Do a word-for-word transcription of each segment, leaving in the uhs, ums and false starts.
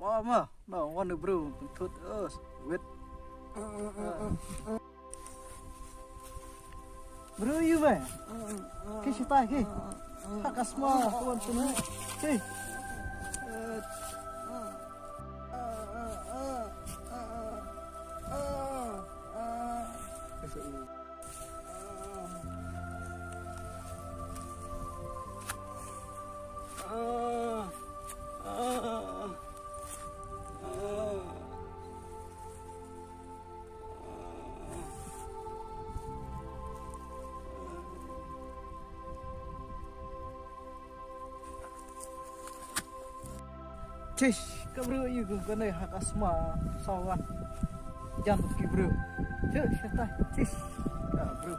Wa ma, no, wan u briew, pyntut, us, wit. Briew ïa me. Ki shata ki. Ha ka sma, wan sini. Ki. Tish, ka briew ïa ka kane ha ka sma sawan. Jan ki briew. Tish, tish, tish. Ka briew.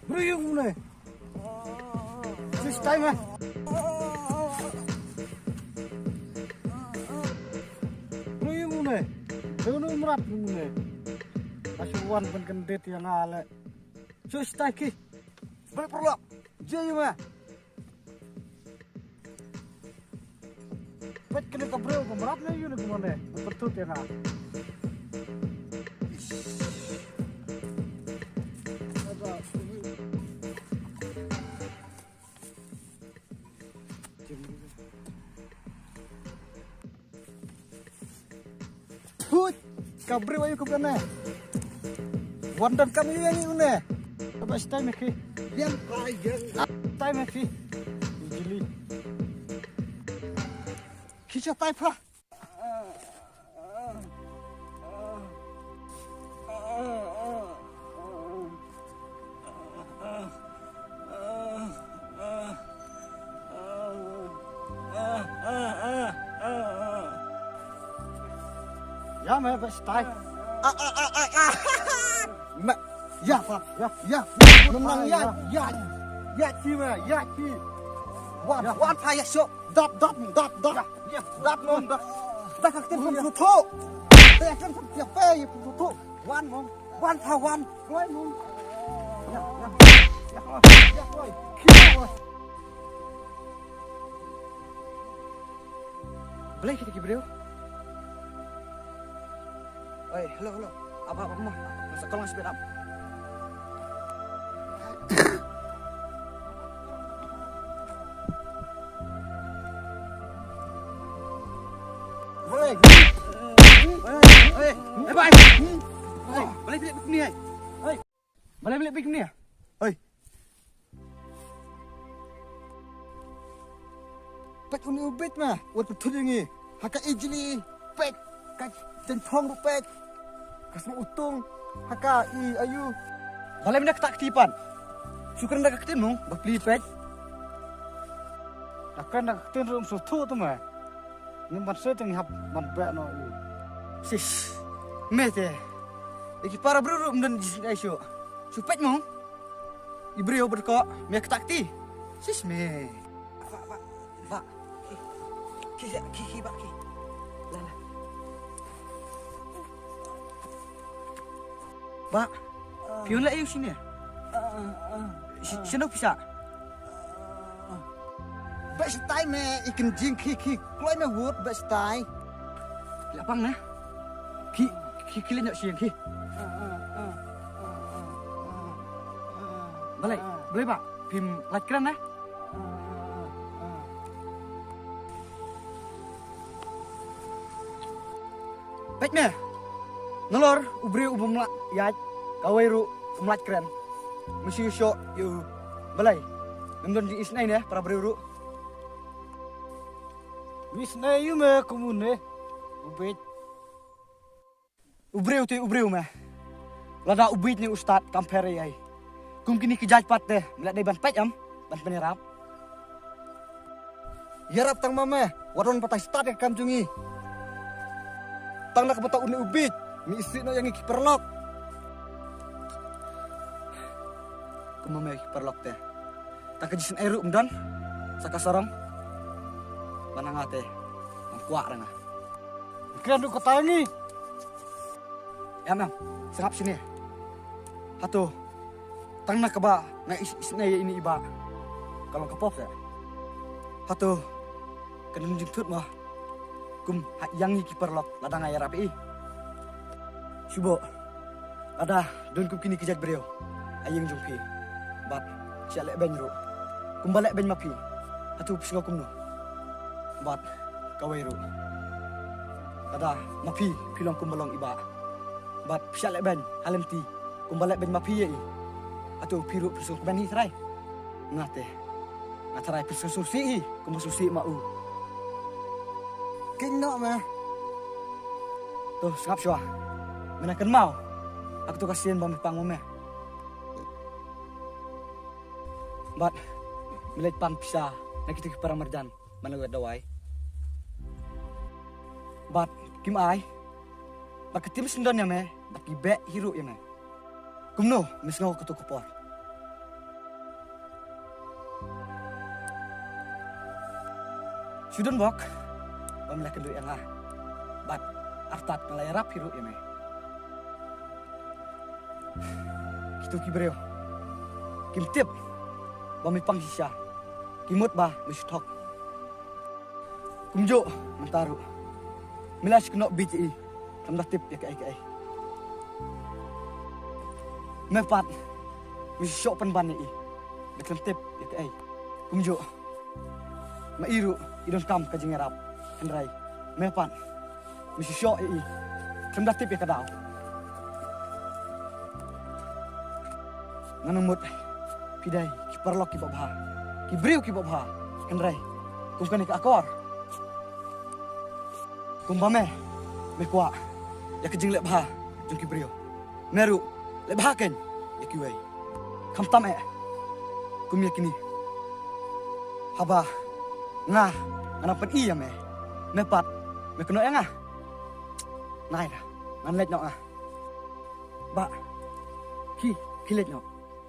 Briew ïa une. Sis time eh. Briew ïa une. Briew ïa une mrad ïa une. Ka shu wan ban kyndit ïa nga leh. Sis time ki. Balik paralok. Jia ïa me. Peit kane ka briew ka mrad ne ïa une kumne. Ka pyntut ïa nga. Put, ka briew aïu ka briew ne. Wan donkam ïa ngi une. Ka ba stai me ki. Liang ka liang. Stai me ki. Jili. Ki cha tai pha. Ïa me ba stai. Ah, ah, ah, ah, ah. Me, ïa, ïa, ïa. Menang ïa, ïa. Ïa ki me, ïa ki. Wan, wan pha ïa sho. Dot, dot, dot, dot. Ïa, dot mong, dot. Dot ka ktien pum sutu. Dot ka ktien pum sutu. Wan mong. Wan pha wan. Roi mong. Ïa, ïa. Ïa, ïa, roi. Ki roi. Balei kita ki briew? Oi, hello, hello. Ap, ap, ap, ma. Sa kol ngan speed up. Oi. Oi, oi, oi, bhai. Oi, balei phi leh kumne, oi? Oi. Balei phi leh kumne, oi? Peit une u beit ma, wat pyntut ïa ngi. Ha ka ijli, peit, ka jingthong ruh peit. Ka sma utung, ha ka i ayu. Balei mynta kata kti pat? Shu kren da ka ktien nong, ba pli peit. Da kren da ka ktien ruh um shu thuh tu ma. Ngim ban soi te ngi hap ban beh noh ïa u. Sis. Me te. Ïa ki para briew ruh ym don jingïasuk. Shu peit mo. I briew bad ko me kata kti. Sis me. Ba, ba, ba. Ki, ki, ki, ki, ba, ki. La, la. Ba, phi wan leh aiu shane? Shi-, shano phi shah? Beh shatai me, i kynjing khi, khi kloi me wut, beh shatai. Phi la pang ne? Khi, khi, khi leit noh sha ïing khi. Balei, balei ba phim lait kren ne? Peit me. Nalor u briew u bym lah ïaid, kawei ruh um lait kren. Me shu shoh ïa u. Balei? Ngam don jingisynei ne para briew ruh. Ngi isynei ïa me kum une u bieit. U briew te u briew me. Lada u bieit ne u stad kam pher ei ei. Kum kine ki jait pat te, me la dei ban peit em, ban pynïarap. Ïarap tang ma me, wat don batai stad ïa ka kam jong ngi. Tang na ka bynta une u bieit, me isih noh ïa ngi ki paralok. Kum ma me ki paralok te. Tang ka jisynei ruh ym don sa ka sarong. Ba na nga te, ngam kwah re nga. Kren ruh kata ïa ngi. Em, em, sngap shane. Hato, tang na kaba nga is-, isynei ïa ine i bah, ka long ka pop te. Hato, kan ym jingthut mo. Kum ha ïa ngi ki paralok lada nga ïarap ïa i. Shu bok. Lada don kum kine ki jait briew ha ïing jong phi, bad shu leh beiñ ruh kumba leh beiñ ma phi, hato phi sngew kumno? Bad kawei ruh, lada ma phi phi long kumba long i bah, bad phi shu leh beiñ ha lynti kumba leh beiñ ma phi ïa i, hato phi ruh phi sngew kmen hi trai? Nga te, nga trai phi sngew sngewsih hi kumba sngewsih ma u. Kynnoh me. To sngap shuwa. Me nang kynmaw ha kato ka sien ba me pang ma me. Bad me leit pan pisa na kito ki para marjan ban leit wad dawai. Bad kim ai. Bad ka tim sngewdon ïa me bad ki beh hi ruh ïa me. Kumno me sngew kato ka por? Shu don bok ba me la kynduh ïa nga. Bad artat nga la ïarap hi ruh ïa me. Kito ki briew kim tip ba me pang shisha. Ki mut ba me shu thok. Kumjuh mynta ruh. Me la shu kynnoh bieit ïa i, khlem da tip ïa kaei kaei. Me pat me shu shoh pynban ïa i, me khlem tip ïa kaei. Kumjuh ma i ruh i donkam ka jingïarap. Hynrei me pat me shu shoh ïa i, khlem da tip ïa ka daw. Nga nang mut phi dei ki paralok kiba bha, ki briew kiba bha. Hynrei kum kane ka akor, kumba me, me kwah ïa ka jingleh bha jong ki briew, me ruh leh bha keiñ ïa kiwei. Khamtam eh kum ïa kine. Haba nga, nga nang pyni ïa me, me pat me kynnoh ïa nga. Nai da, ngan leit noh nga. Bah, ki, ki leit noh.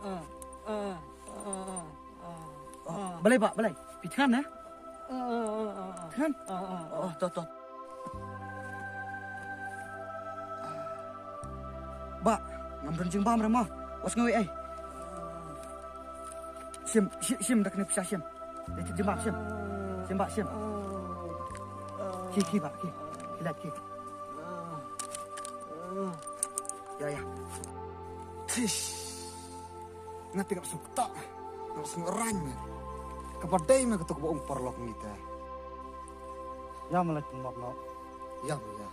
Ah, ah, ah, ah, ah, ah. Oh, balei bah, balei? Phi thngan eh? Ah, ah, ah, ah, ah. Thngan? Ah, ah, ah. Oh, to, to. Bah, ngam don jingbam re mo. Wat sngew ei ei. Shim, shi-, shim da kane pisa shim. Leit tip jingbam shim. Shim bah shim. Ki, ki bah, ki. Ki leit ki. Ïa, ïa. Tish. Nga te ngam sngewthuh, ngam sngewraiñ me. Kaba dei me kato kaba ong paralok ngi te. Ïa me leit pynmap noh. Ïa me ïa.